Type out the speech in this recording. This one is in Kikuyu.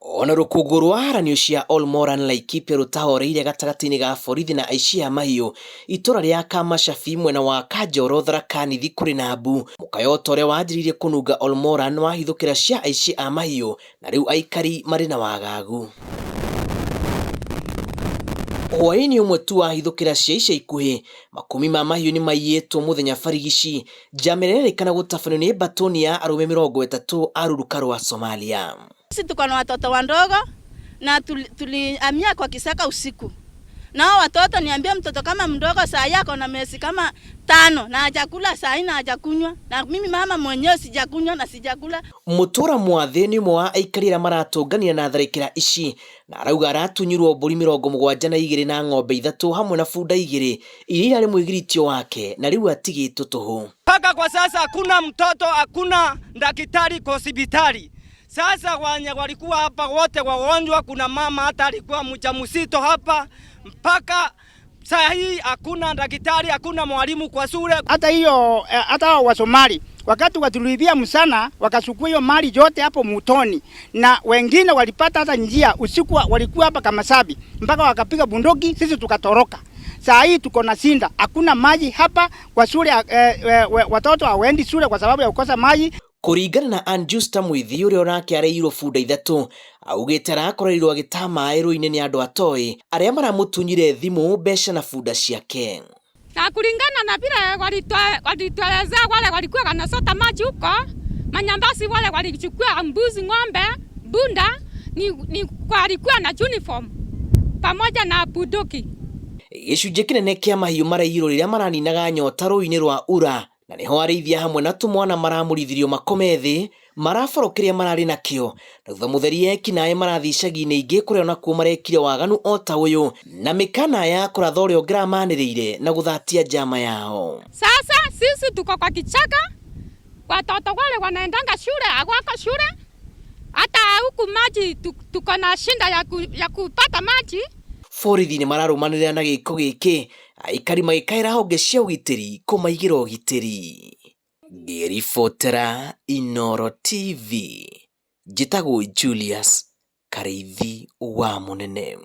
Ona rũkũngũ rwa haranio cia Olmoran Laikipia rũtahoreire gatagatĩ-inĩ ga borithi na aici a mahiũ itũra rĩa Kamashabi mwena wa Kanjoro Tharaka Nithi kũrĩ na mbu. Mũkayo ta ũrĩa wanjĩrĩirie kũnunga Olmoran wahithũkĩra cia aici a mahiũ na rĩu aikari marĩ na wagagu. Hwaĩ-inĩ ũmwe tu wahithũkĩra cia ica ikuhĩ, makũmi ma mahiũ nĩ maiyĩtwo mũthenya barigici, njama ĩrĩa ĩrerĩkana gũtabanio nĩ mbatũni ya arũme 30 a rũruka rwa Somalia. Sisi tuko na watoto wandogo na tulihamia kwa kisaka usiku. Nao watoto niambie, mtoto kama mdogo saa yako na miezi kama 5 na hajakula saa hii na hajakunywa, na mimi mama mwenyewe sijakunywa na sijakula. Mũtũra Mwathĩ nĩ ũmwe wa aikari arĩa maratũnganire na tharĩkĩra ici na arauga aratunyirwo mbũri 72 na ng'ombe 3 hamwe na bunda 2 iria irarĩ mwĩgiritio wake na rĩu atigĩtwo tũhũ. Mpaka kwa sasa hakuna mtoto, hakuna daktari kwa hospitali. Sasa wenye walikuwa hapa wote wagonjwa, kuna mama hata alikuwa mjamzito hapa, mpaka saa hii hakuna daktari, hakuna mwalimu kwa shule. Hata hiyo hata wa Somali wakati watuliibia msana wakachukua hiyo mali yote hapo mutoni, na wengine walipata hata njia usiku, walikuwa hapa kama sabi mpaka wakapiga bunduki, sisi tukatoroka. Saa hii tuko na sinda, hakuna maji hapa kwa shule, watoto hawaendi shule kwa sababu ya kukosa maji. Kũringana na Anjusta Mwithi ũrĩa onake areirwo bunda 3 augĩte arakoreirwo agĩtaha maĩ rũĩ-inĩ nĩ andũ atoĩ arĩa maramũtunyire thimũ, mbeca na bunda ciake. Na kulingana na vile walituelezea wale walikuwa wanasota maji huko manyambasi, wale walichukua mbuzi, ng'ombe, bunda ni walikuwa na uniform pamoja na bunduki. Gĩcunjĩ kĩnene kĩa mahiũ maraiyirwo rĩrĩa maraninaga nyota rũĩ-inĩ rwa Ura na nĩho arĩithia hamwe na tũmwana maramũrithirio makome thĩ maraboro kĩrĩa mararĩ nakĩo na thutha mũtheri ekinaĩ marathiĩ icagi-inĩ ingĩ kũrĩa onakuo marekire waganu o ta ũyũ na mĩkana ya kũratha ũrĩa ũngĩramanĩrĩire na gũthatia njama yao. Sasa sisi tuko kwa kichaka, watoto wale wanaendanga shule hawako shule, hata huku maji tuko na shinda ya kupata maji. Borithi nĩ mararũmanĩrĩra na gĩko gĩkĩ aikari magĩkaĩra honge cia ũgitĩri kũmaigĩra ũgitĩri. Ngĩribotera Inooro TV, njĩtagwo Julius Karĩithi wa Mũnene.